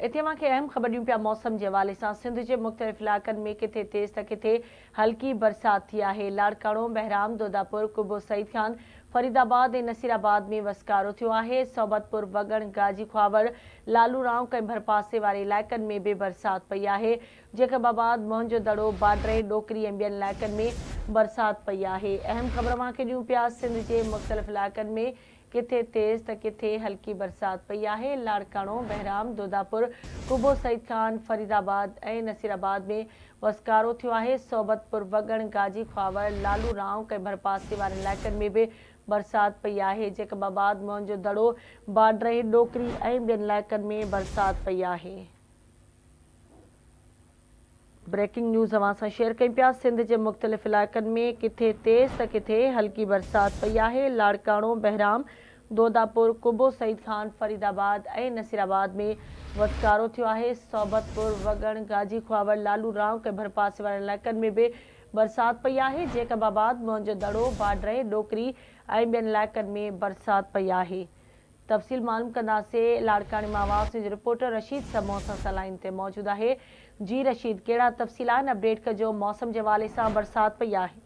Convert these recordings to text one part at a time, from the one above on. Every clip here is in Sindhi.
اتي اوهان کي اهم خبر ڏيون پيا موسم جي حوالي سان سنڌ جي مختلف علائقن ۾ ڪٿي تيز ته ڪٿي هلڪي برسات ٿي آهي. لاڙڪاڻو، بهرام، دوداپور، قبو سعيد خان، فريد آباد ۽ نصير آباد ۾ وسڪارو ٿيو آهي. صحبت پور، وڳڻ، گاجي خواوڙ، لالو رانڪ ۽ ڀرپاسي واري علائقن ۾ به برسات پئي آهي. جيڪب آباد، موهن جو دڙو، باڊري، ڏوڪري ۽ ٻين علائقن ۾ برسات پئي آهي. اهم خبر اوهان کي ڏيون پيا سنڌ جي مختلف علائقن ۾ ڪٿي تيز ته ڪٿي هلڪي برسات پئي آهي، لاڙڪاڻو، بهرام، دوداپور، قبو سعيد خان، فريد آباد ۽ نصير آباد ۾ وسڪارو ٿيو آهي، صحبت پور، وڳڻ، گاجي خواوڙ، لالو رانوڪ ۽ ڀرپاسي وارن علائقن ۾ به برسات پئي آهي، جيڪب آباد، موهن جو دڙو، باڊرهي، ڏوڪري ۽ ٻين علائقن ۾ برسات پئي آهي. بريڪنگ نيوز اوهان سان شيئر ڪيون پيا سنڌ جي مختلف علائقن ۾ ڪٿي تيز ته ڪٿي هلڪي برسات پئي آهي لاڙڪاڻو، بهرام، دوداپور، قبو سعيد خان، فريد آباد ۽ نصير آباد ۾ وسڪارو ٿيو آهي صحبت پور، وڳڻ، گاجي خواوڙ، لالو رانڪ ۽ ڀرپاسي وارن علائقن ۾ به برسات پئي آهي جيڪب آباد، موهن جو دڙو، باڊرهي، ڏوڪري ۽ ٻين علائقن ۾ برسات پئي آهي. تفصيل معلوم ڪنداسين لاڙڪاڻي مان آواز نيوز رپورٽر رشيد سمون اسان سان لائين تي موجود آهي جي رشيد ڪهڙا تفصيل آهن اپڊيٽ ڪجو موسم جي حوالي سان برسات پئي آهي.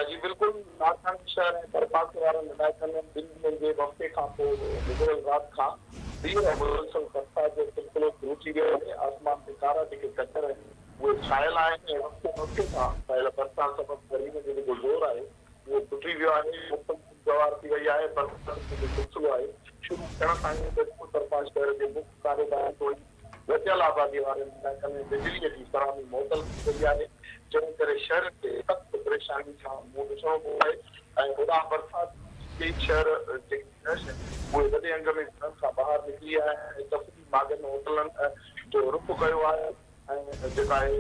جي بلڪل لاڙڪاڻي شهر ۽ ڀرپاسي وارن علائقن ۾ ٻن ڏينهن جي وقفي کان پوء گذريل رات کان ٻيهر مسلسل برسات جو سلسلو شروع ٿي ويو آهي آسمان تي ڪارا جيڪي ڪڪر آهن اهي ڇانيل آهن ۽ وقفي وقفي سان پيل برسات سبب گرمي جو جيڪو زور آهي اهو ٽٽي ويو آهي، موسم خوشگوار ٿي وئي آهي، برساتن جو جيڪو سلسلو آهي شروع ٿيڻ سان ئي ٽيسڪو طرفان شهر جي مک ڪاروباري توڙي گهٽيل آبادي وارن علائقن ۾ بجليء جي فراهمي معطل ڪئي وئي آهي، جنهن ڪري شهرين کي سخت پريشاني سان منهن ڏسڻو پيو آهي ۽ هوڏانهن برسات جي ڪيئي شهر جيڪي رهائش آهن اهي وڏي انگ ۾ گهرن کان ٻاهر نڪري آيا آهن ۽ تفريحي ماڳن هوٽلن جو رخ ڪيو آهي. ۽ جيڪا آهي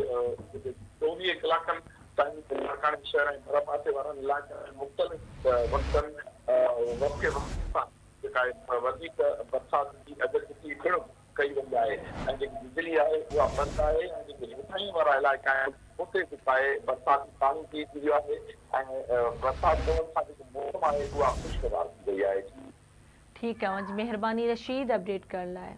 جتي 24 ڪلاڪن تائين لاڙڪاڻي شهر ۽ ڀرپاسي وارن علائقن ۾ مختلف وقتن وقفي وقفي سان جيڪا آهي وڌيڪ برسات جي اڳڪٿي پڻ ڪئي وئي آهي ۽ جيڪي بجلي آهي اها بند آهي ۽ جيڪي هيٺاهين وارا علائقا آهن اتي جيڪا آهي برساتي پاڻي بيهجي ويو آهي ۽ برسات پوڻ سان جيڪو موسم آهي اها خوشگوار ٿي وئي آهي. ٺيڪ آهي اوهان جي مهرباني رشيد اپڊيٽ ڪرڻ لاء.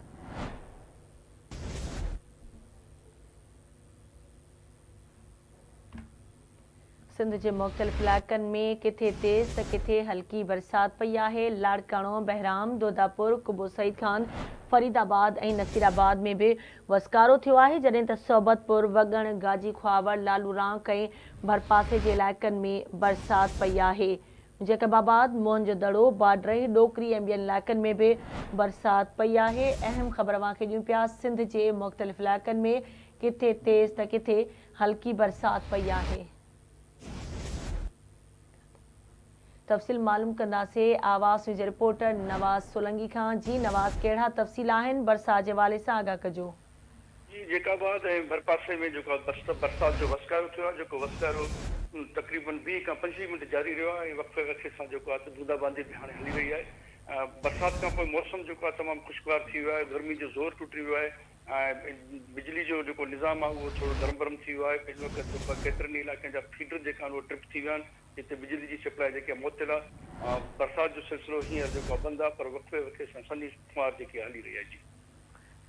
سنڌ جي مختلف علائقن ۾ ڪٿي تيز ته ڪٿي هلڪي برسات پئي آهي، لاڙڪاڻو، بهرام، دوداپور، قبو سعيد خان، فريد آباد ۽ نصير آباد ۾ به وسڪارو ٿيو آهي، جڏهن ته صحبت پور، وڳڻ، گاجي خواوڙ، لالو رانڪ ۽ ڀرپاسي جي علائقن ۾ برسات پئي آهي. جيڪب آباد، موهن جو دڙو، باڊرهي، ڏوڪري ۽ ٻين علائقن ۾ به برسات پئي آهي. اهم خبر اوهان کي ڏيون پيا سنڌ جي مختلف علائقن ۾ ڪٿي تيز ته ڪٿي هلڪي برسات پئي آهي. تفصيل معلوم ڪنداسين آواز نيوز جي رپورٽر نواز سولنگي کان جي نواز ڪهڙا تفصيل آهن برسات جي حوالي سان آگاهه ڪجو. جي جيڪب آباد ۽ ڀرپاسي ۾ جيڪو آهي برسات جو وسڪارو ٿيو آهي جيڪو وسڪارو تقريبن 20 کان 25 منٽ جاري رهيو آهي ۽ وقفي وقفي سان جيڪو آهي ته بوندا باندي به هاڻي هلي رهي آهي برسات کان پوء موسم جيڪو آهي تمام خوشگوار ٿي ويو آهي گرمي جو زور ٽٽي ويو آهي ۽ بجلي جو جيڪو نظام آهي اهو ٿورو درم برم ٿي ويو آهي هن وقت جيڪو آهي ڪيترن ئي علائقن جا فيڊر جيڪا آهن اهي ٽرپ ٿي ويا آهن جتي بجلي جي سپلائي جيڪي معطل آهي برسات جو سلسلو هينئر جيڪو آهي بند آهي پر وقفي وقفي سان سنهي ڦوهار جيڪي هلي رهي آهي جي.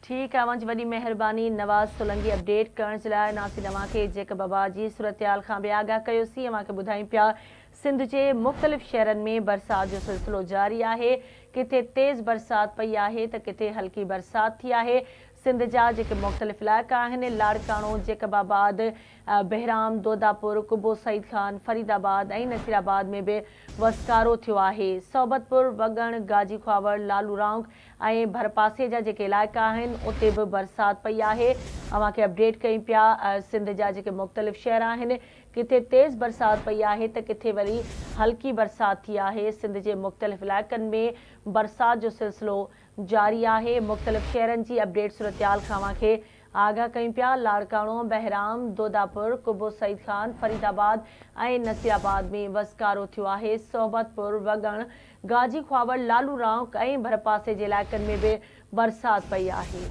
ٺيڪ آ اوهان جي وڏي مهرباني نواز سولنگي اپڊيٽ ڪرڻ جي لاء ناصر اوهان کي جيڪب آباد جي صورتحال کان به آگاهه ڪيوسين اوهان کي ٻڌايون پيا سنڌ جي مختلف شهرن ۾ برسات جو سلسلو جاري آهي ڪٿي تيز برسات پئي آهي ته ڪٿي هلڪي برسات ٿي آهي سنڌ جا جيڪي مختلف علائقا آهن لاڙڪاڻو جيڪب آباد بهرام دوداپور قبو سعيد خان فريد آباد ۽ نصير آباد ۾ به وسڪارو ٿيو آهي صحبتپور وڳڻ گاجي خواوڙ لالو رانڪ ۽ ڀرپاسي جا جيڪي علائقا آهن اتي به برسات پئي آهي اوهان کي اپڊيٽ ڪيون پيا سنڌ جا جيڪي مختلف شهر آهن ڪٿي تيز برسات پئي آهي ته ڪٿي وري هلڪي برسات ٿي آهي سنڌ جي مختلف علائقن ۾ برسات جو سلسلو جاري آهي مختلف شهرن جي اپڊيٽ صورتحال کان اوهان کي آگاهه ڪيون پيا، لاڙڪاڻو، بهرام، دوداپور، قبو سعيد خان، فريد آباد ۽ نصير آباد ۾ وسڪارو ٿيو آهي، صحبت پور، وڳڻ، گاجي خواوڙ، لالو رانڪ ۽ ڀرپاسي جي علائقن ۾ به برسات پئي آهي.